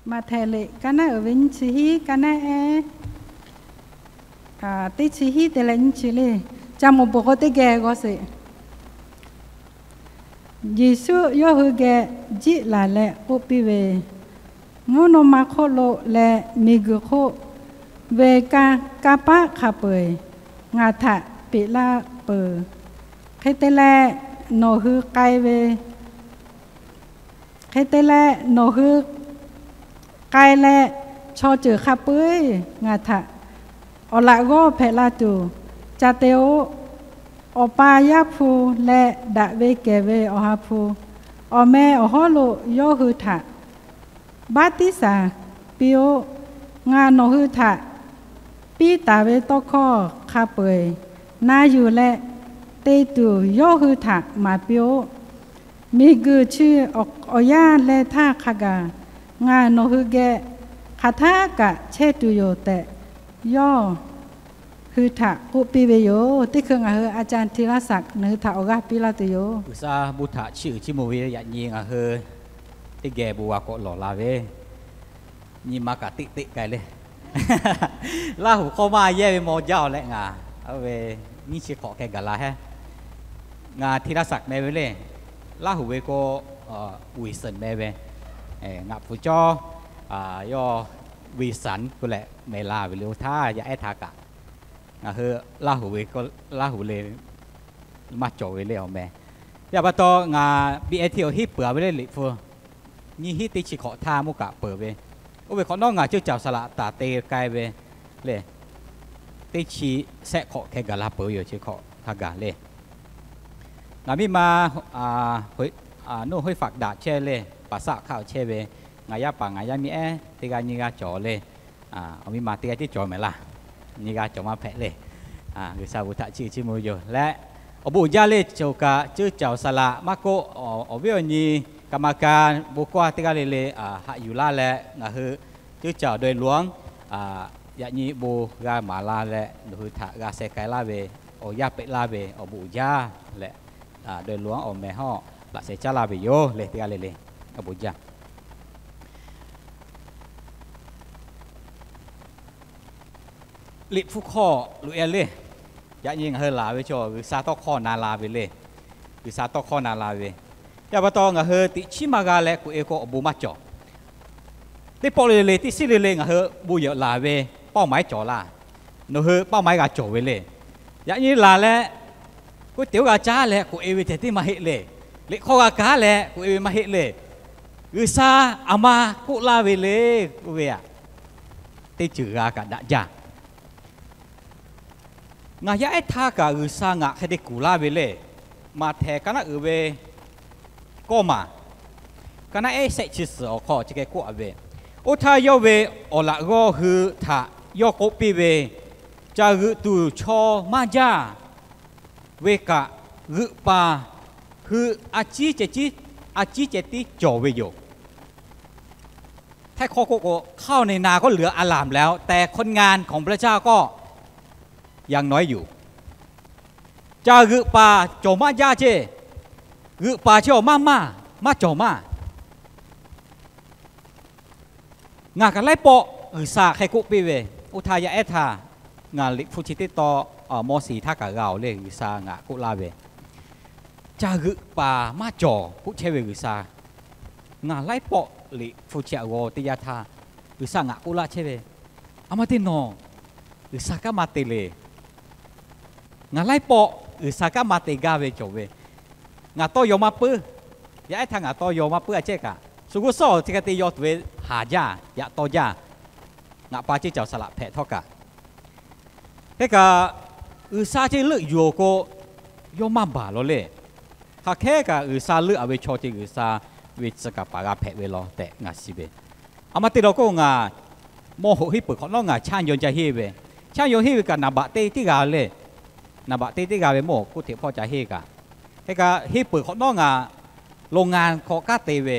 Maꞈhtehˍ liꞈ ka naˉ uiˍ ve nyiˇ chi hiˉ, ka naˉ ehˉ teˇ chi hiˉ te leh nyiˇ chi le. Ca moˍ peuˬ k'o teˇ geh g'aw sheˍ. Yeˍsuˆ yawˇ hui geh jiˆ laˬ leh k'oˆ piˇ ve, Mvuhˇ naw ma hk'oˆ lo leh miˬguiˬ hk'oˆ ve kanˇ paˆ hk'a peu-eˬ ngaˬ htaꞈ peꞈ laˇ peuˬ. Hk'e te leh, nawˬ hui k'ai ve, hk'e te leh nawˬ hui k'ai leh, chaw ceuˬ hk'a peu-eˬ ngaˬ htaꞈ awˬ laꞈ g'awˇ hpehꞈ la tuˬ ca te-oˆ. Awˬ pa Yaˇ hpu leh daꞈ ve kehˬ ve Awˬ ha hpu awˬ meh awˬ hawˉ lo yawˇ hui htaꞈ baˆtiˆsaˬ piˇ-oˆ. Ngaˬ nawˬ hui htaꞈ piˇ taˍ ve tawˇ hkawˇ hk'a peu-eˬ na yuˬ leh te tuˬ yawˇ hui htaꞈ maˍ piˇ-oˆ. Miˬguiˬ chi awˬ yanˇ leh htaˇ hk'a gaˬ ngaˬ nawˬ hui geh hk'aˬ htaˇ kaꞈ chehˇ tuˬ yoˬ tehꞈ, yawˇ hui htaꞈ k'oˆ piˇ ve yoˬ. Teˇ hkui ngaˬ hui a ca Hti laˇ saꞈ nawˬ hui htaꞈ awˬ g'aˇ piˇ laˇ tuˬ yoˬ. G'uiˬsha bon htaꞈ chiˇ uiˍ chiˇ mvuh ve yaꞈ nyi ngaˬ hui teˇ geh bon g'a k'awꞈ lawˬ la ve, nyi ma kaꞈ teˆ teˆ k'ai le. Laˇ huˍ hk'awˇ maˇ yehˇ ve maw jaˇ-oˬ leh ngaˬ, oˇ ve nyiˇ chi hk'awꞈ hkeh gaˬ la hehˉ. Ngaˬ Hti laˇ saꞈ meh ve le. Laˇ huˍ ve k'o, Wilson meh ve. Ngaˬ hpu cawˇ, yawˇ Wilson k'oˆ leh meh la ve le. Oˇ htaˇ yaˇ ehˉ htaˇ kaꞈ ngaˬ hui Laˇ huˍ ve, Laˇ huˍ le maˇ cawˬ ve le awˬ meh. Yaˇ pa taw ngaˬ B.A.T awˬ hiˉ peuˬ ve le liꞈ hpu. Nyiˇ hiˉ teˇ chi hk'awꞈ htaˇ mvuhˇ kaꞈ peuˬ ve. Oˇ ve hk'awꞈ nawˉ ngaˬ ceuˇ caoˬ saˍ laꞈ taˍ te k'ai ve le. Teˇ chi shehˆ hk'awꞈ hkeh gaˬ la peuˬ ve yoˬ, chi hk'awꞈ htaˇ gaˬ le. Ngaˬ miˇ ma, nuˇ hoˉ faꞈ daꞈ chehˇ le, paˍ saˆ hk'aˆ chehˇ ve, ngaˬ yaˇ paˍ ngaˬ yaˇ miˇ ehˉ teˇ g'aˇ nyiˇ g'aˇ cawˬ le. Awˬ miˇ ma teˇ g'aˇ tiˉ cawˬ mehˍ laˇ. Nyiˇ g'aˇ cawˬ maˇ hpehꞈ le. G'uiˬsha bon htaꞈ chiˇ uiˍ chiˇ mvuh yoˬ leh, awˬ bon uiˍ jaˇ le. Choˬ kaꞈ ceuˇ caoˬ saˍ laꞈ maˇ k'oˆ, awˬ viˉ awˬ nyi กรรมการ bon kawˇ teˇ g'aˇ le le haꞈ yuˬ laˇ leh ngaˬ hui ceuˇ caoˬ โดยรวม yaꞈ nyi bon g'a maˍ la leh nawˬ hui htaꞈ g'a sheh k'ai laˇ ve, awˬ yanˇ peꞈ laˇ ve awˬ bon uiˍ jaˇ leh, โดยรวม awˬ meh hawˉ laꞈ sheh caˉ laˇ ve yoˬ le. Teˇ g'aˇ le le awˬ bon jaˇ. Liꞈ hpu hk'aw loꞈ-e le. Yaꞈ nyi ngaˬ hui laˬ ve chaw G'uiˬsha tawˇ hkawˇ na la ve le. G'uiˬsha tawˇ hkawˇ na la ve. Yaˇ pa taw ngaˬ hui teꞈ chiˉ maˇ g'a leh k'oꞈ-e k'o awˬ bon maˇ cawˬ. Teˇ pawˆ le le, teˇ shiˉ le le ngaˬ hui bon yehˬ laˬ ve เป้าหมาย cawˬ laˇ. Nawˬ hui เป้าหมาย g'a cawˬ ve le. Yaꞈ nyi laˬ leh, k'oˆ teꞈ oˇ g'a caˉ leh k'oꞈ-e ve ceh tiˉ maˇ heˆ le. Liꞈ hk'aw g'a kaˉ leh k'oꞈ-e ve maˇ heˆ le. G'uiˬsha aˬ ma k'oˆ laˇ ve le. Oˇ ve aꞈ, teˇ ceuˬ g'a kaꞈ daꞈ jaˇ. Ngaˬ yaˇ ehˉ htaˇ kaꞈ G'uiˬsha ngaˬ hk'e te kuˬ laˇ ve le. Maꞈhtehˍ ka naˉ uiˍ ve kawˇ maˬ, ka naˉ ehˉ shehˆ chi suhˍ awˬ hk'aw chi hk'e k'oˆ-a ve, oˇ htaˇ yawˇ ve awˬ laꞈ g'awˇ hui htaꞈ yawˇ k'oˆ piˇ ve, Ca g'euꞈ tuˬ chaw maˇ jaˇ ve kaꞈ, g'euꞈ paˍ hui a ciˉ ceh tiˉ, a ciˉ ceh tiˉ cawˬ ve yoˬ. Htaiˇ hkawˇ k'oˆ k'o, ข้าวในนาก็เหลืออล่ามแล้ว แต่คนงานของพระเจ้าก็ยังน้อยอยู่ Ca g'euꞈ paˍ cawˬ maˇ jaˇ ceˇ. G'euꞈ paˍ chi awˬ maˇ maˇ, maˇ cawˬ maˇ. Ngaˬ kaꞈ laiˉ pawˆ G'uiˬsha hk'e k'oˆ piˇ ve, oˇ htaˇ yaˇ ehˉ htaˇ, ngaˬ liꞈ hpu chi teˇ taw, Moˉseˍ htaˇ kaꞈ g'a-oˬ le, G'uiˬsha ngaˬ k'oˆ laˇ ve, Ca g'euꞈ paˍ maˇ cawˬ k'oˆ chehˇ ve G'uiˬsha. Ngaˬ laiˉ pawˆ liꞈ hpu chi aꞈ g'aw teˇ yanˇ htaˇ, G'uiˬsha ngaˬ k'oˆ laˇ chehˇ ve, A ma teˇ nawˬ, G'uiˬsha kanˉ maˇ te le. Ngaˬ laiˉ pawˆ G'uiˬsha kanˉ maˇ te gaˇ ve cawˬ ve, ngaˬ tawˇ yaw maˇ puiˉ. Yaˇ ehˉ htaˇ ngaˬ tawˇ yaw maˇ puiˉ a cehˇ kaꞈ, shu g'uˇ suhˉ awˬ chi hk'e te yaw tuˬ ve haˍ jaˇ, yaꞈ taw jaˇ. Ngaˬ pa ceˇ caoˬ saˍ laꞈ hpehꞈ htawˇ kaꞈ, hk'e kaꞈ G'uiˬsha ceˇ leuˆ yuˬ-oˬ k'o, yawˇ maˇ baˬ law le. Hk'aˬ hkehˉ kaꞈ G'uiˬsha leuˆ-a ve chaw ceˇ G'uiˬsha ve tcuh kaˍ paˍ g'a hpehꞈ ve law tehꞈ ngaˬ shiˍ ve. A ma te law k'o ngaˬ mawˇ hoꞈ henˇ peuˬ hk'awꞈ nawˉ ngaˬ ช่างยนต์ ca henˇ ve, ช่างยนต์ henˇ ve kaꞈ naˍ baꞈ teˇ teˇ g'a le. Naˍ baꞈ teˇ teˇ g'a ve mawˇ hoꞈ k'oˆ hteꞈ hpawˇ ca henˇ kaꞈ, hk'e kaꞈ henˇ peuˬ hk'awꞈ nawˉ ngaˬ โรงงาน hk'aw kanˉ te ve,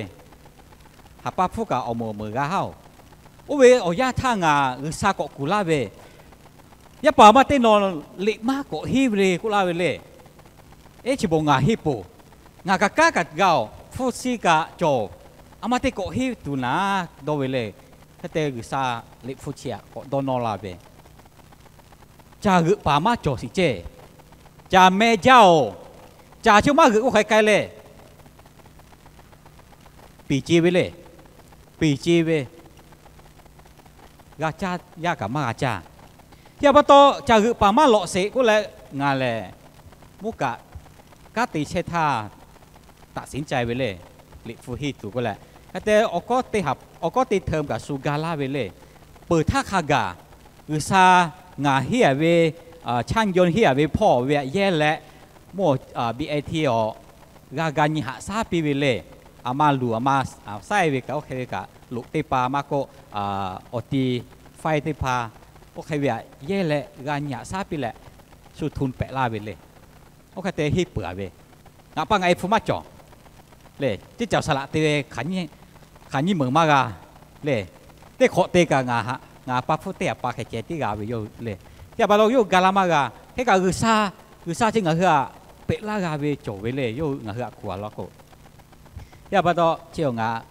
haˍ pa hpfuhˇ kaꞈ awˬ moˍ awˬ meunˍ g'a haˉ-oˬ. Oˇ ve awˬ yanˇ htaˇ ngaˬ G'uiˬsha k'awꞈ kuˬ laˇ ve, Yaˇ paˍ maˇ teˇ nawˬ liꞈ maˇ k'awꞈ henˇ ve le k'oˆ laˇ ve le. Eˉ, chi beuꞈ ngaˬ henˇ peuˬ. Ngaˬ kaꞈ kanˉ kaꞈ g'a-oˬ, hpu shi kaꞈ cawˬ-oˬ. A ma teˇ kawꞈ henˇ tuˬ naˍ dawˇ ve le. Hk'e te G'uiˬsha liꞈ hpu chi htaꞈ k'awꞈ dawˇ nawˇ laˇ ve, Caˬ g'euꞈ paˍ maˇ cawˬ shiˍ ceˇ. Caˬ meh jaˇ-oˬ. Caˬ chi maˇ g'euꞈ k'oˆ hk'e k'ai le. Piˍ ce ve le. Piˍ ce ve, g'a caˇ yaˇ kaꞈ maˇ g'a caˇ. Chi pa taw caˬ g'euꞈ paˍ maˇ lawꞈ sheˍ k'oˆ leh, ngaˬ lehˬ mvuhˇ kaꞈ kanˉ te chehˇ htaˇ ตัดสินใจ ve le. Liꞈ hpu henˇ tuˬ k'oˆ leh, hk'e te awˬ kawˉ teˇ ha, awˬ kawˉ teˇ เทอม kaꞈ shu ga laˇ ve le. Peuˬ htaˇ hk'a gaˬ, G'uiˬsha ngaˬ henˇ a ve, chaˇ jaw henˇ a ve hpawˇ ve aꞈ yehˇ leh, mvuhˇ BIT awˬ g'a ga nyi haꞈ shaˉ piˇ ve le. A ma luˬ a ma saiˉ ve kaꞈ oˇ hk'e ve kaꞈ loꞈ teˇ hpaˍ maˇ k'oˆ, awˬ ti faiˇ teˇ hpaˍ, oˇ hk'e ve aꞈ yehˇ leh g'a nyi haꞈ shaˉ piˇ leh, shu ทุน pehꞈ laˇ ve le. Oˇ hk'e te henˇ peuˬ a ve, ngaˬ pa ngaˬ e hpu maˇ cawˬ le. Teˇ caˬ saˍ laꞈ te ve hk'aˬ nyiˇ meunˍ maˇ g'a le. Teˇ hk'awꞈ te kaꞈ ngaˬ pa hpfuhˇ teˇ hpaˍ hk'e ceh tiˉ g'a ve yoˬ le. Chi pa taw yawˇ hui ga laˇ maˇ g'a. Hk'e kaꞈ G'uiˬsha, G'uiˬsha chi ngaˬ hui aꞈ peꞈ laˇ g'a ve cawˬ ve le. Yawˇ hui ngaˬ hui aꞈ hkuˬ a law k'o, chi pa taw chi ngaˬ,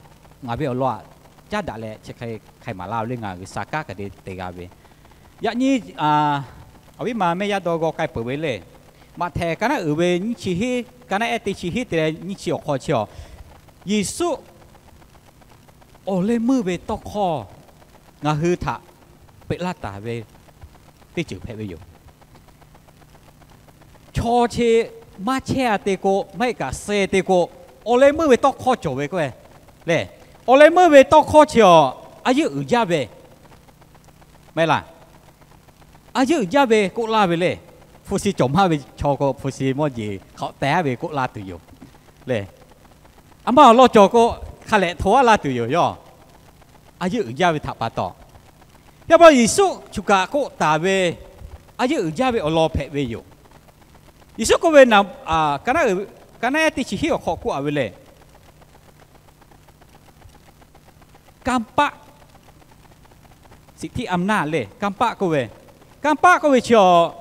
ngaˬ ve awˬ lawn aꞈ caˉ daꞈ leh chi hk'e hk'ai maˍ laˇ ve le. Ngaˬ G'uiˬsha kanˉ hk'e te te g'a ve, yaꞈ nyi awˬ viˉ ma mehˆ yaˇ dawˇ g'aw k'ai peuˬ ve le. Maꞈhtehˍ ka naˉ uiˍ ve nyiˇ chi hiˉ, ka naˉ ehˉ teˇ chi hiˉ te leh nyiˇ chi awˬ hk'aw chi awˬ, Yeˍsuˆ awˬ leh meuˇ ve tawˇ hkawˇ ngaˬ hui htaꞈ peꞈ laˇ taˍ ve teˇ ceuˬ hpehꞈ ve yoˬ. Chaw chi maˇ chehˇ a te k'o, maˇ heˆ kaꞈ suh te k'o, awˬ leh meuˇ ve tawˇ hkawˇ cawˬ ve k'o lehˬ, awˬ leh meuˇ ve tawˇ hkawˇ chi awˬ a yeˇ uiˍ jaˇ ve maˇ heˆ laˇ. A yeˇ uiˍ jaˇ ve k'oˆ laˇ ve le. Hpu shi cawˬ maˇ ve chaw k'o, hpu shi mawˇ jeˬ hk'awꞈ tehˍ ve k'oˆ laˇ tuˬ yoˬ le. A ma awˬ lawn cawˬ k'o, hk'a lehꞈ hto aˉ laˇ tuˬ yoˬ. Yawˇ a yeˇ uiˍ jaˇ ve htaꞈ pa taw, yaˇ pa Yeˍsuˆ choˬ kaꞈ k'oˆ taˍ ve, a yeˇ uiˍ jaˇ ve awˬ lawn hpehꞈ ve yoˬ. Yeˍsuˆ k'oˆ ve, ka naˉ ehˉ teˇ chi hiˉ awˬ hk'aw k'oˆ a ve le. Kanˇ paˆ, สิทธิอำนาจ le, kanˇ paˆ k'oˆ ve, kanˇ paˆ k'oˆ ve chi awˬ,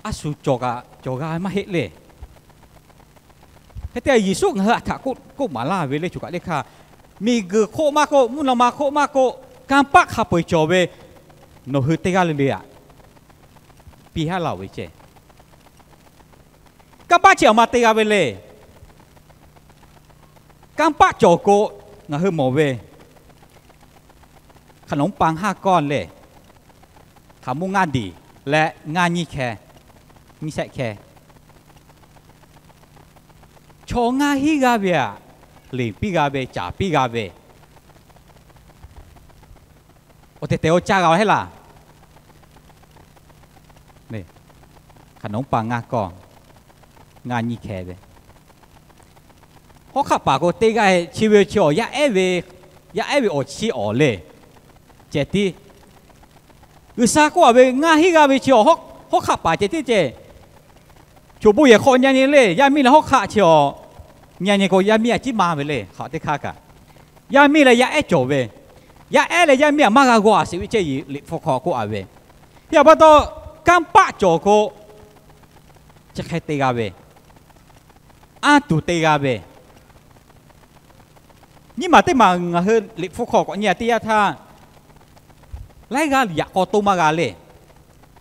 a shu cawˬ kaꞈ cawˬ g'a maˇ heˆ le. Hk'e te Yeˍsuˆ ngaˬ hui htaꞈ k'oˆ maˍ laˇ ve le. Choˬ kaꞈ teˇ hkaˇ, miˬguiˬ hk'oˆ maˇ k'oˆ, mvuhˇ naw ma hk'oˆ maˇ k'oˆ, kanˇ paˆ hk'a peu-eˬ cawˬ ve, nawˬ hui teˇ g'aˇ le le aꞈ piˇ haˉ laˇ-oˬ ve ceˇ. Kanˇ paˆ chi awˬ ma te g'a ve le. Kanˇ paˆ cawˬ k'o, ngaˬ hui mawˬ ve, ขนมปังห้าก้อน le, ขาหมู ngaˇ diˬ leh ngaˇ nyiˇ hkeh, nyiˇ shehˆ hkeh. Chaw ngaˇ hinˉ g'aˇ ve aꞈ, liꞈ piˇ g'a ve, caˍ piˇ g'a ve, awˬ tehˬ tehˬ awˬ caˇ g'a heˆ laˇ. ขนมปัง ngaˇก้อน, ngaˇ nyiˇ hkeh ve, hawˉ hk'aˆ paˍ k'o teˇ g'aˇ chi ve chi awˬ yaˇ ehˉ ve, yaˇ ehˉ ve awˬ chi awˬ le. Ceh tiˉ G'uiˬsha k'oˆ a ve, ngaˇ hinˉ g'aˇ ve chi awˬ hawˉ hk'aˆ paˍ ceh tiˉ ceh, choˬ bon yehˬ hk'aw nyi nyi le. Yaˇ miˇ leh hawˉ hk'aˆ chi awˬ nyi nyi k'o, yaˇ miˇ aꞈ ciˉ ma ve le. Hk'aˬ teˇ hk'aˇ kaꞈ, yaˇ miˇ leh yaˇ ehˉ cawˬ ve, yaˇ ehˉ leh yaˇ miˇ aꞈ maˇ g'a g'aw a sheˍ ve ceˇ. Liꞈ hpu hk'aw k'oˆ a ve, chi pa taw, kanˇ paˆ cawˬ k'o, chi hk'e te g'a ve, anˇ tuˬ te g'a ve, nyiˇ maˬ teˇ maˬ ngaˬ hui Liꞈ hpu hk'aw k'awꞈ nyi a teˇ yanˇ htaˇ, laiˉ g'aˇ yaꞈ k'aw toˇ maˇ g'a le.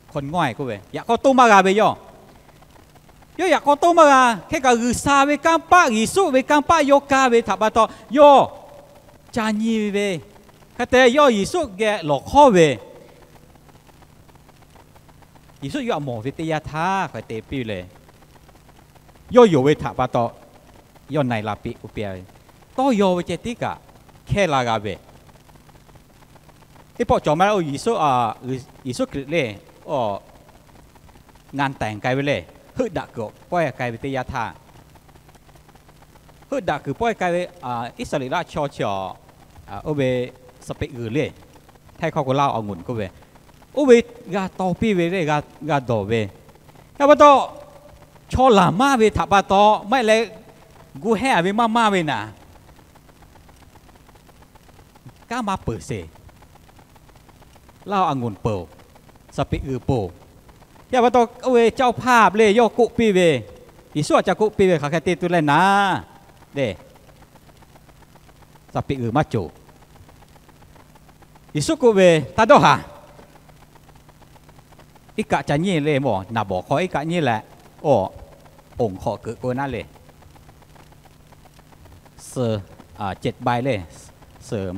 Hk'aw nawˉ-e k'oˆ ve, yaꞈ k'aw toˇ maˇ g'a ve yawˇ. Yawˇ yaꞈ k'aw toˇ maˇ g'a. Hk'e kaꞈ G'uiˬsha ve kanˇ paˆ, Yeˍsuˆ ve kanˇ paˆ yawˇ kaˇ ve htaꞈ pa taw, yawˇ ca nyi ve. Hk'e te yawˇ Yeˍsuˆ geh lawˬ hk'awˇ ve, Yeˍsuˆ yawˇ htaꞈ mawˬ ve teˇ yanˇ htaˇ hk'aˬ hk'e te piˇ le. Yawˇ yonˍ ve htaꞈ pa taw, yawˇ na-e la piˇ k'oˆ piˇ ve, tawˇ yaw ve ceh tiˉ kaꞈ hkehˇ la g'a ve, teˇ pawˆ cawˬ ma le. Yeˍsuˆ, Yeˍsuˆ Hkriꞈ le, งานแต่ง k'ai ve le, heuˆ daꞈ kuiˬ pawehˇ k'ai ve teˇ yanˇ htaˇ, heuˆ daꞈ kuiˬ pawehˇ k'ai ve, Iˉsaˍreˍlaˆ chaw chi awˬ, oˇ ve สเปรย์ g'uiˬ le, Htaiˇ hkawˇ k'o เหล้าองุ่น k'oˆ ve, oˇ ve g'a taw piˇ ve le, g'a dawˬ ve. Yaˇ pa taw, chaw laˬ maˇ ve htaꞈ pa taw, maˇ heˆ leh gu hehˇ a ve maˇ maˇ ve naˍ, kanˉ maˇ peuˬ sheˍ. เหล้าองุ่น peuˬ, สเปรย์ g'uiˬ peuˬ. Yaˇ pa taw oˇ ve เจ้าภาพ le yawˇ k'oˆ piˇ ve, Yeˍsuˆ htaꞈ ca k'oˆ piˇ ve, hk'aˬ hk'e te tuˬ leh naˍ le, Saˍ peꞈ g'uiˬ maˇ cawˬ. Yeˍsuˆ k'oˆ ve, Taˇ dawˇ haˍ. Iˉ kaˆ ca nyiˇ le mawˬ, naˍ bawˍ hk'aw iˉ kaˆ nyiˇ leh, oˇ, oˍ hk'awꞈ keuꞈ k'oˆ ve naˉ le. Suhˍ, cehˬ bai le, suhˍ,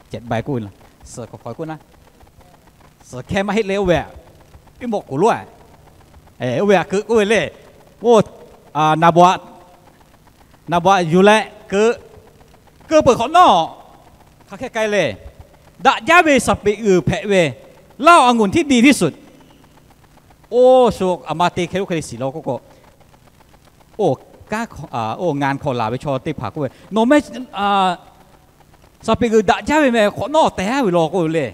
cehˬ bai k'oˆ ve, suhˍ hk'awꞈ hk'aw k'oˆ naˉ, suhˍ hkehˇ maˇ heˆ le oˇ ve, iˉ mawꞈ k'oˍ lonˉ, oˇ ve htaꞈ keuꞈ k'oˆ ve le. Oˇ, naˍ bawˍ, naˍ bawˍ yuˬ leh keuꞈ, keu peuˬ hk'awꞈ nawˉ, hk'aˬ hk'e k'ai le. Daꞈ jaˇ ve saˍ peꞈ g'uiˬ hpehꞈ ve, เหล้าองุ่นที่ดีที่สุด. Oˇ shu a ma te hk'e lo hk'e le shiˍ law k'oˆ k'o, oˇ, oˇ ngaˬ hk'aw laˬ ve chaw teˇ hpaˍ k'oˆ ve, Nawˬ meh, saˍ peꞈ g'uiˬ daꞈ jaˇ ve meh, hk'awꞈ nawˉ tehˬ a ve law k'oˆ ve le.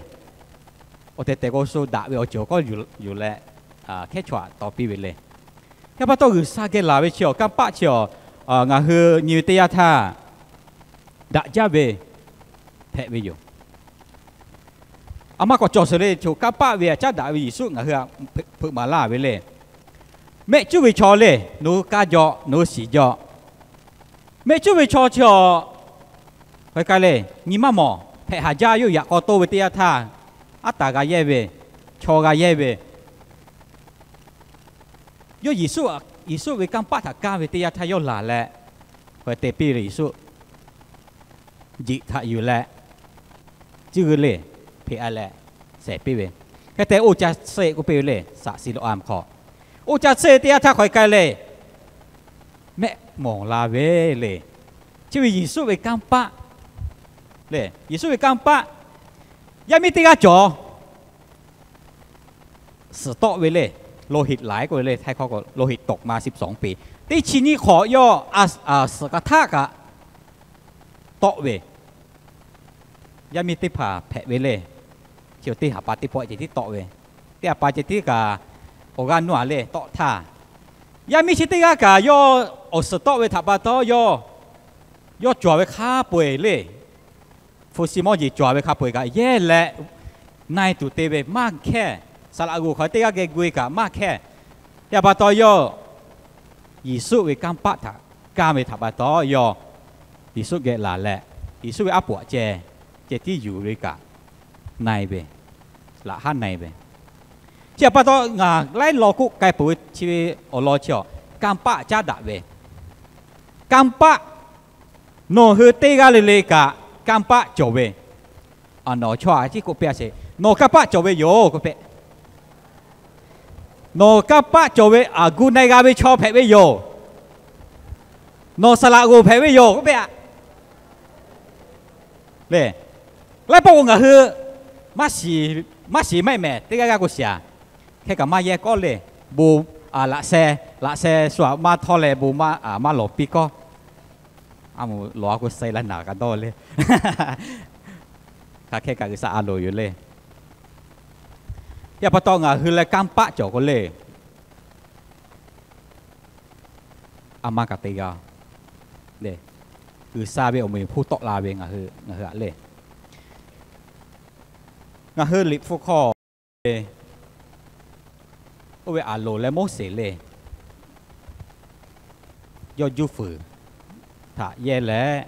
Awˬ tehˬ tehˬ k'o shu daꞈ ve awˬ ceuˬ awˬ hkawˇ yuˬ leh, hkehˉ chaw htaꞈ taw piˇ ve le. Yaꞈ pa taw G'uiˬsha geh laˬ ve chi awˬ kanˇ paˆ chi awˬ, ngaˬ hui nyi ve teˇ yanˇ htaˇ daꞈ jaˇ ve hpehꞈ ve yoˬ. A ma k'awꞈ cawˬ sheˍ le, choˬ kanˇ paˆ ve aꞈ caˉ daꞈ ve Yeˍsuˆ ngaˬ hui htaꞈ hpeuꞈ maˍ laˇ ve le. Mehˆ cuˉ ve chaw le, nawˬ hui kaˇ jaw, nawˬ hui shiˍ jaw. Mehˆ cuˉ ve chaw chi awˬ, hk'aˬ hk'e k'ai le, nyi maˇ mawˬ, hpehꞈ haˍ jaˇ, yawˇ yaꞈ k'aw toˇ ve teˇ yanˇ htaˇ, aˉ taˍ g'a yehˇ ve, chaw g'a yehˇ ve, yawˇ Yeˍsuˆ, Yeˍsuˆ ve kanˇ paˆ htaꞈ kaˇ ve teˇ yanˇ htaˇ yawˇ laˬ leh, hk'aˬ hk'e te piˇ ve le, Yeˍsuˆ jeꞈ htaꞈ yuˬ leh, cuˇ g'uiˇ le, hpeꞈ a leh, shehˍ piˇ ve, hk'e te oˇ caˇ tsuhˇ k'oˆ piˇ ve le, saꞈ si lo a hk'aw. Oˇ caˇ tsuhˇ teˇ yanˇ htaˇ hk'aˬ hk'e k'ai le, mehˆ mawˬ la ve le. Chi ve Yeˍsuˆ ve kanˇ paˆ le, Yeˍsuˆ ve kanˇ paˆ. Yaˇ miˇ teˇ g'aˇ cawˬ suhˍ tawˆ ve le, โลหิตไหล k'oˆ ve le, htaiˇ hkawˇ k'o โลหิตตกมาสิบสองปี Teˇ chi nyiˇ hk'awꞈ yawˇ suhˍ hk'aˬ htaˆ kaꞈ tawˆ ve, yaˇ miˇ teˇ hpaˍ hpehꞈ ve le. Chi teˇ ha pa teˇ pawˆ ceh tiˉ tawˆ ve, teˇ ha pa ceh tiˉ kaꞈ awˬ g'aˇ nuˇ a le tawˆ htaˇ, yaˇ miˇ chi teˇ g'aˇ kaꞈ yawˇ awˬ suhˍ tawˆ ve htaꞈ pa taw yawˇ, yawˇ cawˬ ve hk'a peu-eˬ le, hpu shi mawˇ jeˬ cawˬ ve hk'a peu-eˬ kaꞈ yehˇ leh, na-e tuˬ te ve maˇ hkehˇ. Saˍ laꞈ g'oˍ hk'aw teˇ g'aˇ geh gu-e kaꞈ maˇ hkehˇ. Yaꞈ pa taw yawˇ Yeˍsuˆ ve kanˇ paˆ htaꞈ kaˇ ve htaꞈ pa taw yawˇ, Yeˍsuˆ geh laˬ leh, Yeˍsuˆ ve aˉ poꞈ aꞈ ceh, ceh tiˉ yuˬ ve kaꞈ na-e ve, laꞈ haˉ na-e ve. Chi htaꞈ pa taw ngaˬ laiˉ law k'oˆ k'ai peuˬ ve chi ve awˬ lawn chi awˬ, kanˇ paˆ caˉ daꞈ ve. Kanˇ paˆ, nawˬ hui teˇ g'aˇ le le kaꞈ kanˇ paˆ cawˬ ve. Nawˬ chaw a ciˉ k'oˆ piˇ a sheˍ, nawˬ kanˇ paˆ cawˬ ve yoˬ k'oˆ piˇ. Nawˬ kanˇ paˆ cawˬ ve aꞈ gu na-e g'a ve chaw hpehꞈ ve yoˬ. Nawˬ saˍ laꞈ g'oˍ hpehꞈ ve yoˬ k'oˆ piˇ a. Le, laiˉ pawˆ k'o ngaˬ hui maˇ shiˍ, maˇ shiˍ maˇ heˆ mehˍ, teˇ g'aˇ g'aˇ k'o shiˍ a. Hk'e kaꞈ maˇ yehˇ kawˆ le, bon, laꞈ sheh, laꞈ sheh shu aꞈ maˇ htawˇ leh bon maˇ, maˇ lawˬ piˇ kawˆ. A moˍ lawˬ a k'o sai la naˍ kaꞈ dawˇ le. Hk'aˬ hk'e kaꞈ G'uiˬsha a loˍ yoˬ le. Yaꞈ pa taw ngaˬ hui leh kanˇ paˆ cawˬ k'o le, a ma kaꞈ te g'a le. G'uiˬsha ve awˬ meꞈ awˬ hponˇ tawˆ la ve ngaˬ hui, ngaˬ hui aꞈ le. Ngaˬ hui Liꞈ hpu hk'aw le, oˇ ve Aˍronˍ leh Moˉseˍ le, yawˇ juˇ fuiˍ htaꞈ yehˇ leh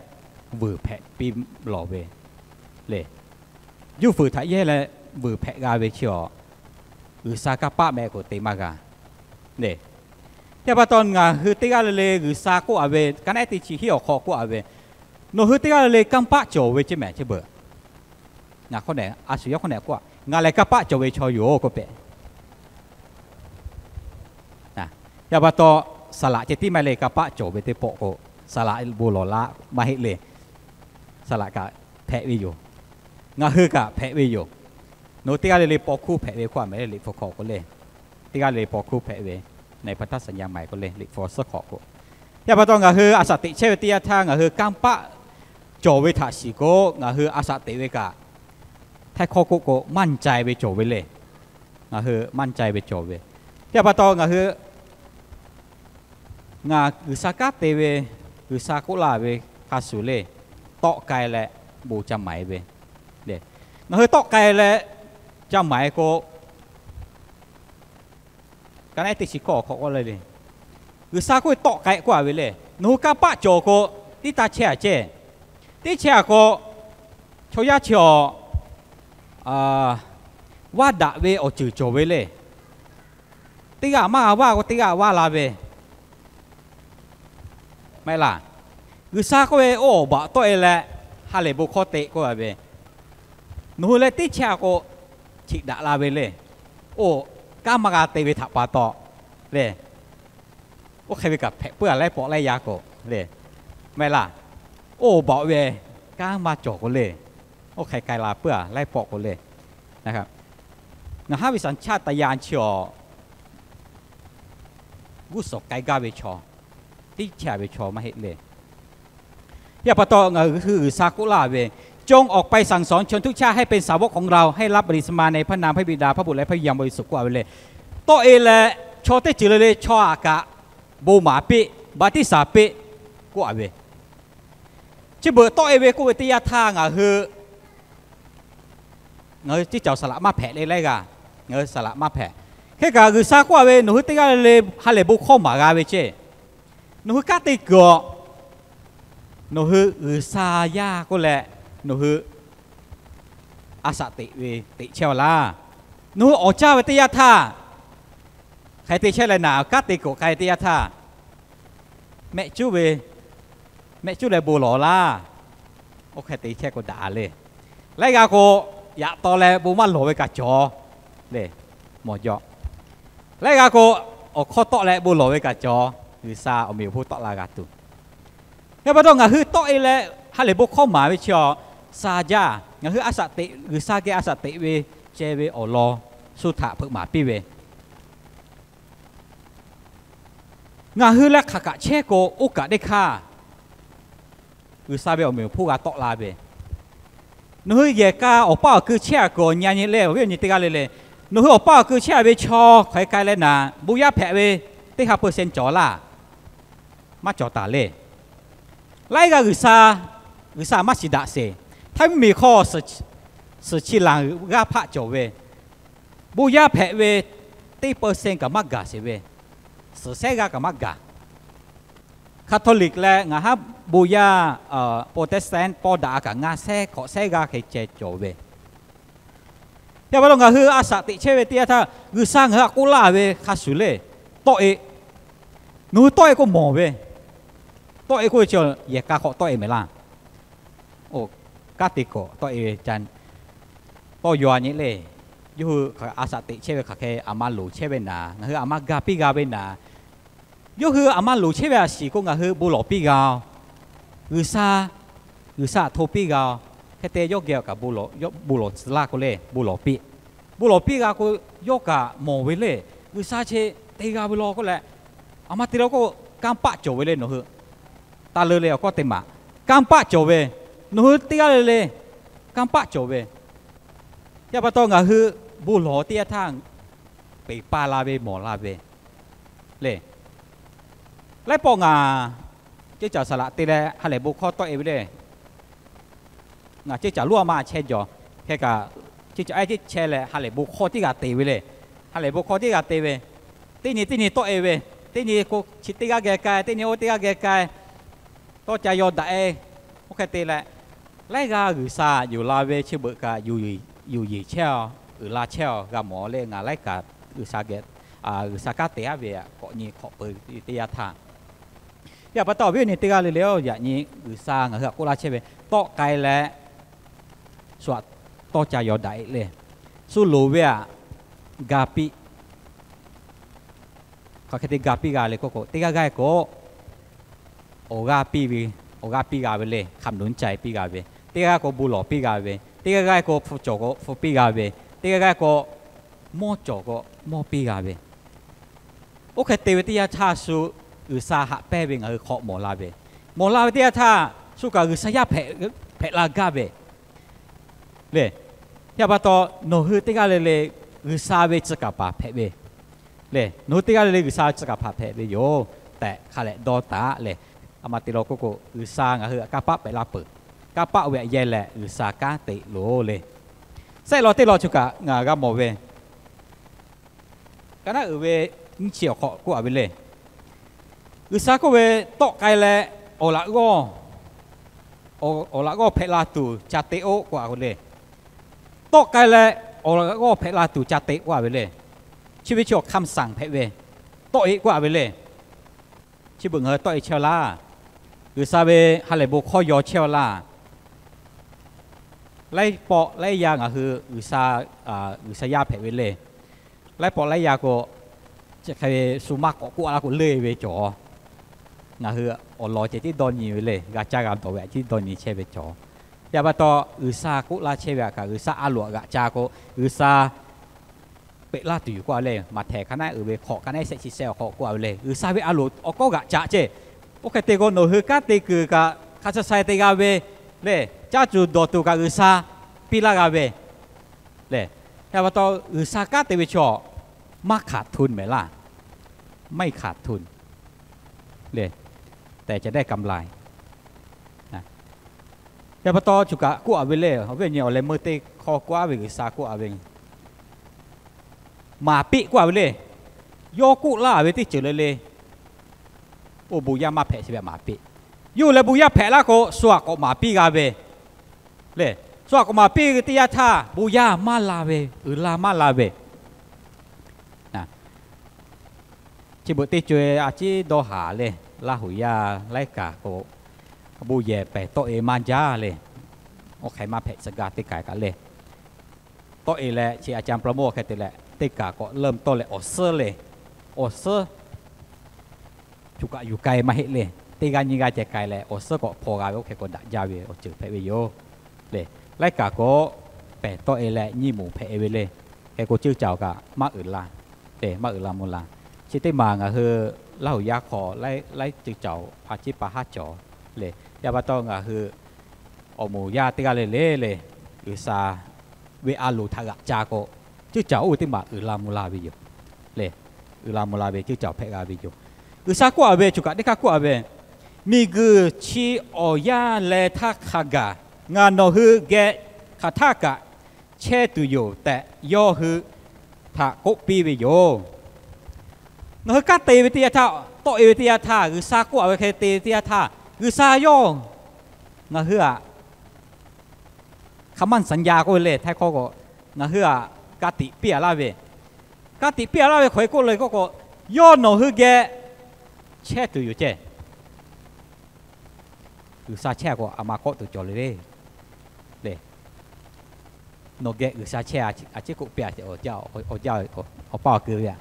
vuiˬ hpehꞈ piˇ lawˬ ve le. Juˇ fuiˍ htaꞈ yehˇ leh vuiˬ hpehꞈ g'a ve chi awˬ, G'uiˬsha kanˇ paˆ meh k'o te maˇ g'a le. Yaꞈ pa taw ngaˬ hui teˇ g'aˇ le le G'uiˬsha k'oˆ a ve, ka naˉ ehˉ teˇ chi hiˉ awˬ hk'aw k'oˆ a ve, nawˬ hui teˇ g'aˇ le le kanˇ paˆ cawˬ ve ceˇ mehˍ ceˇ beuꞈ. Ngaˬ hk'aw nehˬ a shu yawˇ hk'aw nehˬ k'oˆ a, ngaˬ lehˬ kanˇ paˆ cawˬ ve chaw yoˬ k'oˆ pehꞈ. Yaꞈ pa taw, saˍ laꞈ ceh tiˉ maˇ heˆ le, kanˇ paˆ cawˬ ve teˇ pawˆ k'o, saˍ laꞈ bon lawˬ la maˇ heˆ le. Saˍ laꞈ kaꞈ hpehꞈ ve yoˬ. Ngaˬ hui kaꞈ hpehꞈ ve yoˬ. Nawˬ hui teˇ g'aˇ le le paw hkuˇ hpehꞈ ve k'oˆ a mehˍ le, Liꞈ hpu hk'aw k'o le. Teˇ g'aˇ le le paw hkuˇ hpehꞈ ve, ในพันธสัญญาใหม่ k'o le, Liꞈ hpu suhˉ hk'awꞈ k'o. Yaꞈ pa taw ngaˬ hui a shaꞈ teꞈ chehˇ ve teˇ yanˇ htaˇ ngaˬ hui kanˇ paˆ cawˬ ve htaꞈ shiˍ k'o, ngaˬ hui a shaꞈ teꞈ ve kaꞈ, htaiˇ hkawˇ k'oˆ k'o maˇ cai ve cawˬ ve le. Ngaˬ hui maˇ cai ve cawˬ ve. Yaꞈ pa taw ngaˬ hui ngaˬ G'uiˬsha kanˉ te ve, G'uiˬsha k'oˆ laˇ ve hk'a shuˍ le, tawˆ k'ai leh bon ca maˍ e ve. Ngaˬ hui tawˆ k'ai leh ca maˍ e k'o, ka naˉ ehˉ teˇ chi hkawˇ awˬ hk'aw k'oˆ le le, G'uiˬsha k'oˆ ve tawˆ k'ai k'oˆ a ve le. Nawˬ hui kanˇ paˆ cawˬ k'o, tiˉ taˇ chehˇ a ceˇ. Teˇ chehˇ a k'o, chaw yaˇ chi awˬ vaˇ daꞈ ve awˬ ceuˬ cawˬ ve le. Teˇ g'aˇ maˇ g'a vaˇ k'o, teˇ g'aˇ vaˇ la ve, maˇ heˆ laˇ. G'uiˬsha k'oˆ ve, oˇ awˬ baꞈ tawˆ e leh ha lehˬ bon hkawˇ te k'oˆ a ve, nawˬ hui leh teˇ chehˇ a k'o, cheꞈ daꞈ la ve le. Oˇ, kanˉ maˇ g'a te ve htaꞈ pa taw le. Oˇ hk'e ve kaꞈ hpehꞈ puiˉ a laiˉ pawˆ laiˉ yaˇ k'o le, maˇ heˆ laˇ. Oˇ awˬ baꞈ ve kanˉ maˇ cawˬ k'o le, oˇ hk'e k'ai la puiˉ a laiˉ pawˆ k'o le. Ngaˬ haˉ ve สัญชาตญาณ chi awˬ g'uˇ suhˍ k'ai gaˇ ve chaw, teˇ chehˇ ve chaw maˇ heˆ le. Yaˇ pa taw ngaˬ hui G'uiˬsha k'oˆ laˇ ve, จงออกไปสั่งสอนชนทุกชาติให้เป็นสาวกของเรา ให้รับบัพติศมาในพระนามพระบิดา พระบุตร และพระวิญญาณบริสุทธิ์ k'oˆ a ve le. Tawˆ e leh chaw teˇ ceuˬ le le chaw aꞈ kaꞈ bon maˍ piˇ, baˍtiˆsaˬ piˇ k'oˆ a ve. Chi beuꞈ tawˆ e ve k'oˆ ve teˇ yanˇ htaˇ ngaˬ hui, ngaˬ hui teˇ cawˬ saˍ laꞈ maˇ hpehꞈ le laiˉ g'aˇ, ngaˬ hui saˍ laꞈ maˇ hpehꞈ. Hk'e kaꞈ G'uiˬsha k'oˆ a ve, nawˬ hui teˇ g'aˇ le le ha lehˬ bon hkawˇ maˍ g'a ve ceˇ. Nawˬ hui kanˉ te kuiˬ awˬ, nawˬ hui G'uiˬsha yaˇ k'oˆ leh, nawˬ hui a shaꞈ teꞈ ve teꞈ chehˇ a laˇ. Nawˬ hui awˬ caˇ ve teˇ yanˇ htaˇ, hk'aˬ hk'e te chehˇ leh naˍ, kanˉ te kuiˬ k'ai teˇ yanˇ htaˇ, mehˆ cuˉ ve, mehˆ cuˉ leh bon lawˬ laˇ. Oˇ hk'e te chehˇ k'o daꞈ le. Laiˉ g'aˇ k'o, yaꞈ taw leh bon maˇ lawˬ ve kaꞈ cawˬ le. Mawˬ jaw. Laiˉ g'aˇ k'o, awˬ hkawˇ tawˆ leh bon lawˬ ve kaꞈ cawˬ. G'uiˬsha awˬ meꞈ awˬ hponˇ tawˆ la g'a tuˬ. Yaˇ pa taw ngaˬ hui tawˆ e leh ha lehˬ bon hkawˇ maˍ ve chi awˬ sha jaˇ. Ngaˬ hui a shaꞈ teꞈ, G'uiˬsha geh a shaꞈ teꞈ ve ceh ve awˬ lawn shu htaꞈ hpeuꞈ maˍ piˇ ve, ngaˬ hui leh hk'aˬ kaꞈ chehˇ k'o, oˇ kaꞈ teˇ hkaˇ G'uiˬsha ve awˬ meꞈ awˬ hponˇ g'a tawˆ la ve. Nawˬ hui yehˬ k'a awˬ paˇ awˬ kui chehˇ a kuiˬ awˬ nyi a nyi le, awˬ viˉ awˬ nyi teˇ g'aˇ le le, nawˬ hui awˬ paˇ awˬ kui chehˇ a ve chaw hk'aˬ hk'e k'ai leh naˍ, bon yaˇ hpehꞈ ve teˇ ha percent cawˬ laˇ. Maˇ cawˬ taˍ le. Laiˉ g'aˇ G'uiˬsha, G'uiˬsha maˇ shiˍ daꞈ sheˍ. Htaiˇ mvuhˇmiˬ hk'aw suhˍ chi laˬ g'aˇ hpaˆ cawˬ ve, bon yaˇ hpehꞈ ve teˇ percent kaꞈ maˇ gaˬ sheˍ ve, suhˍ sehˉ g'aˇ kaꞈ maˇ gaˬ. Catholic leh ngaˬ haˉ bon yaˇ, Protestant pawˇ daꞈ a kaꞈ ngaˇ sehˉ hk'awꞈ sehˉ g'aˇ hk'e ceh cawˬ ve. Yaˇ pa taw ngaˬ hui a shaꞈ teꞈ chehˇ ve teˇ yanˇ htaˇ, G'uiˬsha ngaˬ hui htaꞈ k'oˆ laˇ ve hk'a shuˍ le, tawˆ e. Nawˬ hui tawˆ e k'o mawˬ ve, tawˆ e k'oˆ ve chi yehˬ k'a hk'awꞈ tawˆ e mehˍ laˇ. Oˇ, kanˉ te kuiˬ tawˆ e ve ca, tawˇ yaw a nyi le. Yawˇ hui a shaꞈ teꞈ chehˇ ve hk'aˬ hk'e a ma loˍ chehˇ ve naˍ, ngaˬ hui a ma ga piˇ g'a ve naˍ, yawˇ hui a ma loˍ chehˇ ve a shiˍ k'o ngaˬ hui bon lawˬ piˇ g'a. G'uiˬsha, G'uiˬsha htaꞈ hto piˇ g'a. Hk'e te yawˇ geh kaꞈ bon lawˬ tcuh laˇ k'o le, bon lawˬ piˇ. Bon lawˬ piˇ g'a k'o, yawˇ kaꞈ mawˬ ve le. G'uiˬsha chi te g'a ve law k'oˆ leh, a ma te la k'o, kanˇ paˆ cawˬ ve le nawˬ hui. Taˇ leuˉ le awˬ kawˇ te maˍ, kanˇ paˆ cawˬ ve, nawˬ hui teˇ g'aˇ le le, kanˇ paˆ cawˬ ve. Yaˇ pa taw ngaˬ hui bon lawˬ teˇ yanˇ htaˇ, peˬ pa la ve mawˬ la ve le. Laiˉ pawˆ ngaˬ ceˇ caˬ saˍ laꞈ te leh ha lehˬ bon hkawˇ tawˆ e ve le. Ngaˬ ceˇ caˬ loˉ a ma chehˇ jaw. Hk'e kaꞈ, ceˇ caˬ a ceˇ chehˇ leh ha lehˬ bon hkawˇ tiˉ g'a te ve le. Ha lehˬ bon hkawˇ tiˉ g'a te ve, teˇ nyi teˇ nyi tawˆ e ve, teˇ nyi k'o chi teˇ g'aˇ geh k'ai, teˇ nyi oˇ teˇ g'aˇ geh k'ai, tawˇ ca yaw daꞈ e. Oˇ hk'e te leh, laiˉ g'aˇ G'uiˬsha yuˬ la ve chi beuꞈ kaꞈ yuˬ yeˬ chehˇ a, uiˍ la chehˇ a g'a mawˬ le. Ngaˬ laiˉ kaꞈ G'uiˬsha geh, G'uiˬsha kanˉ te aˉ ve k'awꞈ nyi hk'awꞈ peu teˇ yanˇ htaˇ, yaˇ pa taw awˬ viˉ awˬ nyi teˇ g'aˇ le le oˇ, yaꞈ nyi G'uiˬsha ngaˬ hui htaꞈ k'oˆ laˇ chehˇ ve, tawˆ k'ai leh shu htaꞈ tawˇ ca yaw daꞈ e le. Shu loˍ ve htaꞈ ga piˇ. Hk'aˬ hk'e te ga piˇ g'a le k'oˆ k'o, teˇ g'aˇ g'aˇ k'o awˬ g'aˇ piˇ ve, awˬ g'aˇ piˇ g'a ve le, hk'a mvuhˇ ca piˇ g'a ve. Teˇ g'aˇ g'aˇ k'o bon lawˬ piˇ g'a ve, teˇ g'aˇ g'aˇ k'o hpu cawˬ k'o hpu piˇ g'a ve, teˇ g'aˇ g'aˇ k'o mawˇ cawˬ k'o mawˇ piˇ g'a ve. Oˇ hk'e te ve teˇ yanˇ htaˇ shu G'uiˬsha haꞈ pehnˇ ve ngaˬ hui hk'awꞈ mawˬ la ve, mawˬ la ve teˇ yanˇ htaˇ shu kaꞈ G'uiˬsha yaˇ hpehꞈ, hpehꞈ la gaˇ ve le. Yaˇ pa taw nawˬ hui teˇ g'aˇ le le G'uiˬsha ve tcuh kaˍ paˍ hpehꞈ ve le. Nawˬ hui teˇ g'aˇ le le G'uiˬsha ve tcuh kaˍ paˍ hpehꞈ ve yoˬ tehꞈ hk'a lehꞈ dawˇ taˍ leh, a ma te la k'oˆ k'o G'uiˬsha ngaˬ hui htaꞈ kanˇ paˆ pehꞈ la peuˬ. Kanˇ paˆ ve aꞈ yehˇ leh G'uiˬsha kanˉ te loˬ le. Sehˆ law teˇ law chi kaꞈ ngaˬ g'a mawˬ ve, ka naˉ uiˍ ve nyiˇ chi awˬ hk'aw k'oˆ a ve le. G'uiˬsha k'oˆ ve, tawˆ k'ai leh awˬ laꞈ g'awˇ awˬ laꞈ g'awˇ hpehꞈ la tuˬ ca te-o k'oˆ-a ve le. Tawˆ k'ai leh awˬ laꞈ g'awˇ hpehꞈ la tuˬ ca te k'oˆ-a ve le. Chi ve chaw คำสั่ง hpehꞈ ve, tawˆ-e k'oˆ-a ve le. Chi beuꞈ ngaˬ hui tawˆ-e chehˇ-a laˇ. G'uiˬsha ve ha lehˬ bon hkawˇ yaw chehˇ-a laˇ. Laiˉ pawˆ laiˉ yaˇ ngaˬ hui G'uiˬsha, G'uiˬsha yaˇ hpehꞈ ve le. Laiˉ pawˆ laiˉ yaˇ k'o, chi hk'e shu maˇ k'awꞈ k'oˆ-a laˇ k'o leuˇ ve cawˬ. Ngaˬ hui awˬ lawn ceh tiˉ dawˇ nyi ve le, g'a caˇ g'a dawˬ ve tiˉ dawˇ nyi chehˇ ve cawˬ. Yaꞈ pa taw G'uiˬsha k'oˆ laˇ chehˇ ve htaꞈ kaꞈ G'uiˬsha a loˍ htaꞈ g'aꞈ ca k'o, G'uiˬsha peꞈ laˇ tuˬ yoˬ k'oˆ-a le. Maꞈhtehˍ hk'a naˉ uiˍ ve hk'awꞈ hk'a naˉ shehˆ chi shehˆ awˬ hk'aw k'oˆ-a ve le, G'uiˬsha ve a loˍ awˬ kawˉ g'aꞈ ca ceˇ. Oˇ hk'e te k'o, nawˬ hui kanˉ te kuiˬ kaꞈ hk'a sha sha te g'a ve le, caˇ tuˬ dawˬ tuˬ kaꞈ G'uiˬsha piˇ laˇ g'a ve le. Yaꞈ pa taw G'uiˬsha kanˉ te ve chaw maˇ ขาดทุน mehˍ laˇ, maˇ ขาดทุน le, tehꞈ ca dehˆ กำไร. Yaꞈ pa taw choˬ kaꞈ k'oˆ-a ve le, awˬ viˉ awˬ nyi awˬ leh meuˇ teˇ hkawˇ k'oˆ-a ve G'uiˬsha k'oˆ-a ve, maˍ piˇ k'oˆ-a ve le. Yawˇ k'oˆ laˇ ve teˇ ceuˬ le le, oˇ bon yaˇ maˇ hpehꞈ chi ve maˍ piˇ. Yawˇ leh bon yaˇ hpehꞈ laˇ k'o, shu aꞈ k'awꞈ maˍ piˇ g'a ve le. Shu aꞈ k'awꞈ maˍ piˇ ve teˇ yanˇ htaˇ bon yaˇ maˇ la ve, uiˍ la maˇ la ve. Chi beuꞈ teˇ co-e a ciˉ dawˇ haˍ le, Laˇ huˍ yaˇ laiˉ kaꞈ k'o, bon yehˬ pehˬ tawˆ-e maˇ jaˇ le. Oˇ hk'e maˇ hpehꞈ tcuh gaˇ teˇ kaˬ kaꞈ le. Tawˆ-e leh chi a ca ประโมท hk'e te leh teˇ kaˬ k'awꞈ เริ่มต้น leh awˬ suhˉ le, awˬ suhˉ choˬ kaꞈ yuˬ k'ai maˇ heˆ le. Teˇ g'aˇ nyiˇ g'aˇ ceh k'ai leh awˬ suhˉ k'awꞈ hpaw g'a ve oˇ hk'e k'awꞈ daꞈ jaˇ ve awˬ ceuˬ hpehꞈ ve yoˬ le. Laiˉ kaꞈ k'o, pehˬ tawˆ-e leh nyiˇ moˍ hpehꞈ ve le. Hk'e k'o ceuˇ caoˬ kaꞈ maˇ uiˍ la le, maˇ uiˍ la mvuh la. Chi teˇ maˬ ngaˬ hui Laˇ huˍ yaˇ hk'aw laiˉ ceuˇ caoˬ a ciˉ pa haˉ cawˬ le. Yaꞈ pa taw ngaˬ hui awˬ moˍ yaˇ teˇ g'aˇ le le le, G'uiˬsha ve a loˍ htaꞈ g'aꞈ ca k'o, ceuˇ caoˬ oˇ ve teˇ maˬ uiˍ la mvuh la ve yoˬ le. Uiˍ la mvuh la ve ceuˇ caoˬ hpehꞈ g'a ve yoˬ. G'uiˬsha k'oˆ-a ve, choˬ kaꞈ teˇ hk'aˇ k'oˆ-a ve, Miˬguiˬ chi awˬ yanˇ leh htaˇ hk'a gaˬ ngaˬ nawˬ hui geh hk'aˬ htaˇ kaꞈ chehˇ tuˬ yoˬ tehꞈ yawˇ hui htaꞈ k'oˆ piˇ ve yoˬ. Ngaˬ hui kanˉ te ve teˇ yanˇ htaˇ, tawˆ-e ve teˇ yanˇ htaˇ, G'uiˬsha k'oˆ-a ve hk'e te ve teˇ yanˇ htaˇ, G'uiˬsha yawˇ ngaˬ hui htaꞈ คำมั่นสัญญา k'oˆ ve le, htaiˇ hkawˇ k'o, ngaˬ hui htaꞈ ka tiꞈ piˇ-a laˇ ve, ka tiꞈ piˇ-a laˇ ve hk'aˬ hk'e k'oˆ le k'oˆ k'o, yawˇ nawˬ hui geh chehˇ tuˬ yoˬ ceh. G'uiˬsha chehˇ k'o a ma kawˆ tuˬ cawˬ le le. Nawˬ geh G'uiˬsha chehˇ a ciˉ k'oˆ piˇ-a, awˬ jaˇ awˬ paˇ awˬ keu ve a,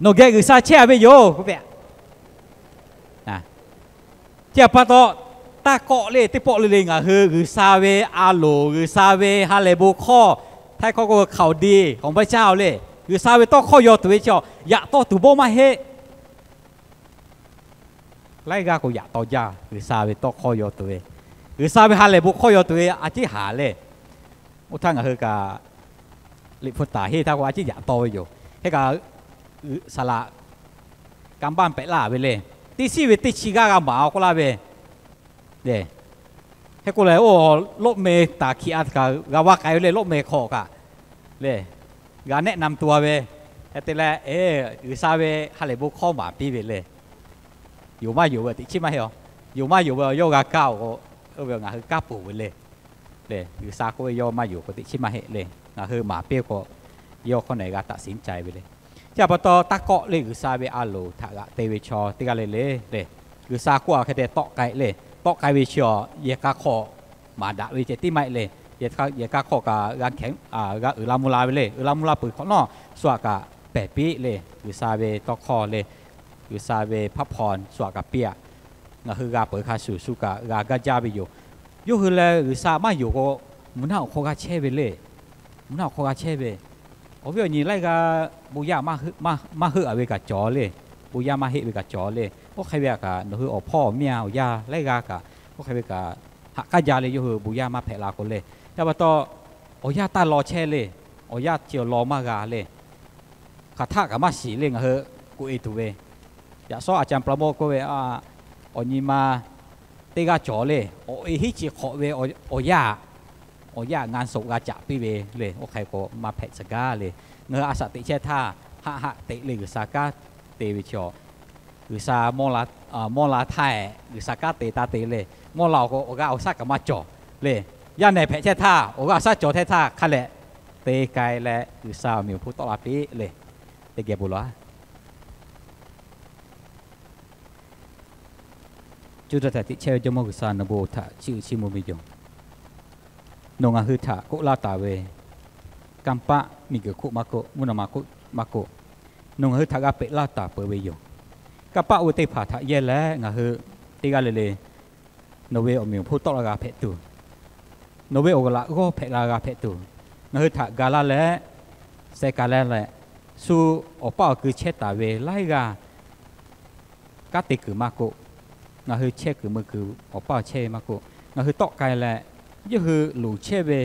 nawˬ geh G'uiˬsha chehˇ-a ve yoˬ k'oˆ piˇ-a. Chi pa taw, taˇ kawˆ le teˇ pawˆ le le ngaˬ hui G'uiˬsha ve a loˍ, G'uiˬsha ve ha lehˬ bon hkawˇ, htaiˇ hkawˇ k'oˆ ve ข่าวดีของพระเจ้า le, G'uiˬsha ve tawˇ hkawˇ yaw tuˬ ve chaw yaꞈ tawˇ tuˬ bawˇ maˇ heˆ. Laiˉ g'aˇ k'o yaꞈ taw jaˇ, G'uiˬsha ve tawˇ hkawˇ yaw tuˬ ve, G'uiˬsha ve ha lehˬ bon hkawˇ yaw tuˬ ve a ciˉ haˍ le. Oˇ htaˇ ngaˬ hui kaꞈ liꞈ hpu taˍ henˇ htaˇ k'o a ciˉ yaꞈ taw ve yoˬ. Hk'e kaꞈ saˍ laꞈ kanˇ baˆ pehꞈ laˇ ve le. Teˇ shiˉ ve teˇ chi g'aˇ g'a maˍ-a k'oˆ laˇ ve le. Hk'e k'oˆ leh, oˇ lawˆ meh taˍ hkiꞈ-a kaꞈ g'a vaˇ k'ai ve le, lawˆ meh hk'aw kaꞈ le, g'a nehˆ na tuˬ-a ve. Hk'e te leh, G'uiˬsha ve ha lehˬ bon hkawˇ maˍ piˇ ve le. Yonˍ maˇ yonˍ ve teꞈ chiˉ maˇ heˆ-a. Yonˍ maˇ yonˍ ve yawˇ g'a kaˇ-oˬ k'o, oˇ ve ngaˬ hui kanˉ ponˬ ve le. Le, G'uiˬsha k'oˆ ve yawˇ maˇ yonˍ k'o teꞈ chiˉ maˇ heˆ le. Ngaˬ hui maˍ piˇ k'o, yawˇ hk'awˇ nehˬ g'a ตัดสินใจ ve le. Chi pa taw taˇ kawˆ le, G'uiˬsha ve a loˍ htaꞈ g'aꞈ te ve chaw teˇ g'aˇ le le le, G'uiˬsha k'oˆ-a hk'e te tawˆ k'ai le. Tawˆ k'ai ve chi-a, yehˬ k'a hk'aw maˍ daꞈ ve ceh tiˉ maˇ heˆ le. Yehˬ k'a hk'aw kaꞈ g'a hkehꞈ, g'a uiˍ la mvuh la ve le. Uiˍ la mvuh la peuˬ hk'awꞈ nawˉ, shu aꞈ kaꞈ pehˬ piˇ le. G'uiˬsha ve tawˇ hkawˇ le, G'uiˬsha ve พระพร shu aꞈ kaꞈ piˇ-a. Ngaˬ hui g'a peuˬ hk'a shuˍ shu kaꞈ g'a gaˇ jaˇ ve yoˬ. Yawˇ hui leh G'uiˬsha maˇ yonˍ k'o, mvuhˇ naˆ awˬ hk'aw g'a chehˇ ve le. Mvuhˇ naˆ awˬ hk'aw g'a chehˇ ve, awˬ viˉ awˬ nyi laiˉ g'aˇ bon yaˇ maˇ heuˆ-a ve kaꞈ cawˬ le. Bon yaˇ maˇ heˆ ve kaꞈ cawˬ le. Oˇ hk'e ve htaꞈ kaꞈ nawˬ hui awˬ hpawˇ awˬ miˇ-a awˬ yaˇ laiˉ g'aˇ kaꞈ oˇ hk'e ve kaꞈ haꞈ k'aˉ jaˇ le. Yawˇ hui bon yaˇ maˇ hpehꞈ la k'o le, yaꞈ pa taw awˬ yanˇ taˇ law chehˇ le. Awˬ yanˇ chi awˬ lawn maˇ g'a le. Hk'aˬ htaˆ kaꞈ maˇ shiˍ le, ngaˬ hui k'oꞈ-e tuˬ ve. Yaꞈ shawˉ a ca ประโมท k'oˆ ve, awˬ nyi ma teˇ g'aˇ cawˬ le. Awˬ e hiˉ chi hk'awꞈ ve awˬ yanˇ, awˬ yanˇ งานศพ g'a caꞈ piˇ ve le. Oˇ hk'e k'o maˇ hpehꞈ tcuh gaˇ le. Ngaˬ hui a shaꞈ teꞈ chehˇ htaˇ, haˆ haˆ teꞈ le, G'uiˬsha kanˉ te ve chaw, G'uiˬsha mawˇ la htaˇ, G'uiˬsha kanˉ te taˇ te le. mawˇ la awˬ k'o awˬ g'aˇ awˬ shaˉ kaꞈ maˇ cawˬ le. Yaˇ nehˬ hpehꞈ chehˇ htaˇ awˬ g'aˇ awˬ shaˉ cawˬ chehˇ htaˇ hk'a leh te k'ai leh G'uiˬsha awˬ meꞈ awˬ hponˇ tawˆ la piˇ le. Teˇ geh bon lawˬ. Cuˇ daꞈ htaꞈ tiꞈ chehˇ ve Jawˇmawˇ G'uiˬsha, nawˬ bon htaꞈ chiˇ uiˍ chiˇ mvuh ve yoˬ. Nawˬ ngaˬ hui htaꞈ k'oˆ laˇ taˍ ve, kanˇ paˆ miˬguiˬ hk'oˆ maˇ k'oˆ, mvuhˇ naw ma hk'oˆ maˇ k'oˆ, nawˬ ngaˬ hui htaꞈ g'a peꞈ laˇ taˍ peuˬ ve yoˬ. Kanˇ paˆ oˇ ve teˇ hpaˍ htaꞈ yehˇ leh ngaˬ hui teˇ g'aˇ le le nawˬ ve awˬ meꞈ awˬ hponˇ tawˆ la g'a hpehꞈ tuˬ, nawˬ ve awˬ laꞈ g'awˇ hpehꞈ la g'a hpehꞈ tuˬ, ngaˬ hui htaꞈ ga laˇ leh, seh ka laˇ leh, shu awˬ paˇ awˬ kui chehˇ taˍ ve laiˉ g'aˇ kanˉ te kuiˬ maˇ k'oˆ, ngaˬ hui chehˇ kuiˬ mui kuiˬ awˬ paˇ awˬ chehˇ ve maˇ k'oˆ, ngaˬ hui tawˆ k'ai leh, yawˇ hui loˍ chehˇ ve,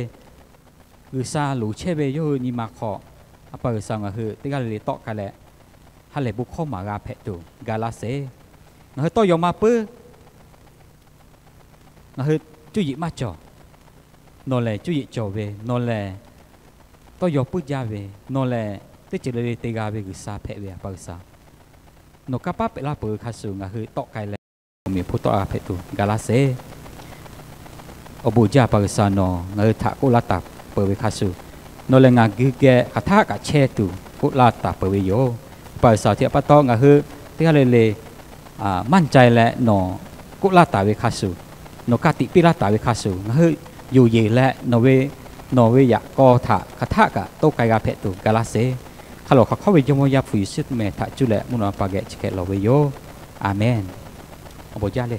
G'uiˬsha loˍ chehˇ ve yawˇ hui nyi ma hk'aw, A pa G'uiˬsha, ngaˬ hui teˇ g'aˇ le le tawˆ k'ai leh, ha lehˬ bon hkawˇ maˍ g'a hpehꞈ tuˬ ga laˇ sheˍ. Ngaˬ hui tawˇ yaw maˇ puiˉ. Ngaˬ hui cuˇ yiˍ maˇ cawˬ. Nawˬ lehˬ cuˇ yiˍ cawˬ ve, nawˬ lehˬ tawˇ yaw puiˉ jaˇ ve, nawˬ lehˬ teˇ ceuˬ le le te g'a ve G'uiˬsha hpehꞈ ve, A pa G'uiˬsha. Nawˬ kanˇ paˆ peꞈ laˇ peuˬ ve hk'a shuˍ ngaˬ hui tawˆ k'ai leh, awˬ meꞈ awˬ hponˇ tawˆ la g'a hpehꞈ tuˬ ga laˇ sheˍ. Awˬ bon jaˇ, A pa G'uiˬsha, nawˬ ngaˬ hui htaꞈ k'oˆ laˇ taˍ peuˬ ve hk'a shuˍ, nawˬ lehˬ ngaˬ hui geh hk'aˬ htaˆ kaꞈ chehˇ tuˬ k'oˆ laˇ taˍ peuˬ ve yoˬ. A pa G'uiˬsha, chi htaꞈ pa taw ngaˬ hui teˇ g'aˇ le le maˇ ca leh nawˬ k'oˆ laˇ taˍ ve hk'a shuˍ, nawˬ ka tiꞈ piˇ laˇ taˍ ve hk'a shuˍ, ngaˬ hui yoˬ yeˬ leh nawˬ ve, nawˬ ve yaꞈ k'aw htaꞈ hk'aˬ htaˆ kaꞈ toˇ k'ai g'a hpehꞈ tuˬ ga laˇ sheˍ. Hk'a lawˬ hk'aˬ hk'awˇ ve Jawˇmawˇ Yaˇ hpu Yeˍsuˆ mehˬ htaꞈ cuˇ leh mvuhˇ naw ma pa geh chi hk'e lawˬ ve yoˬ. Aˍmenˍ. Awˬ bon jaˇ le.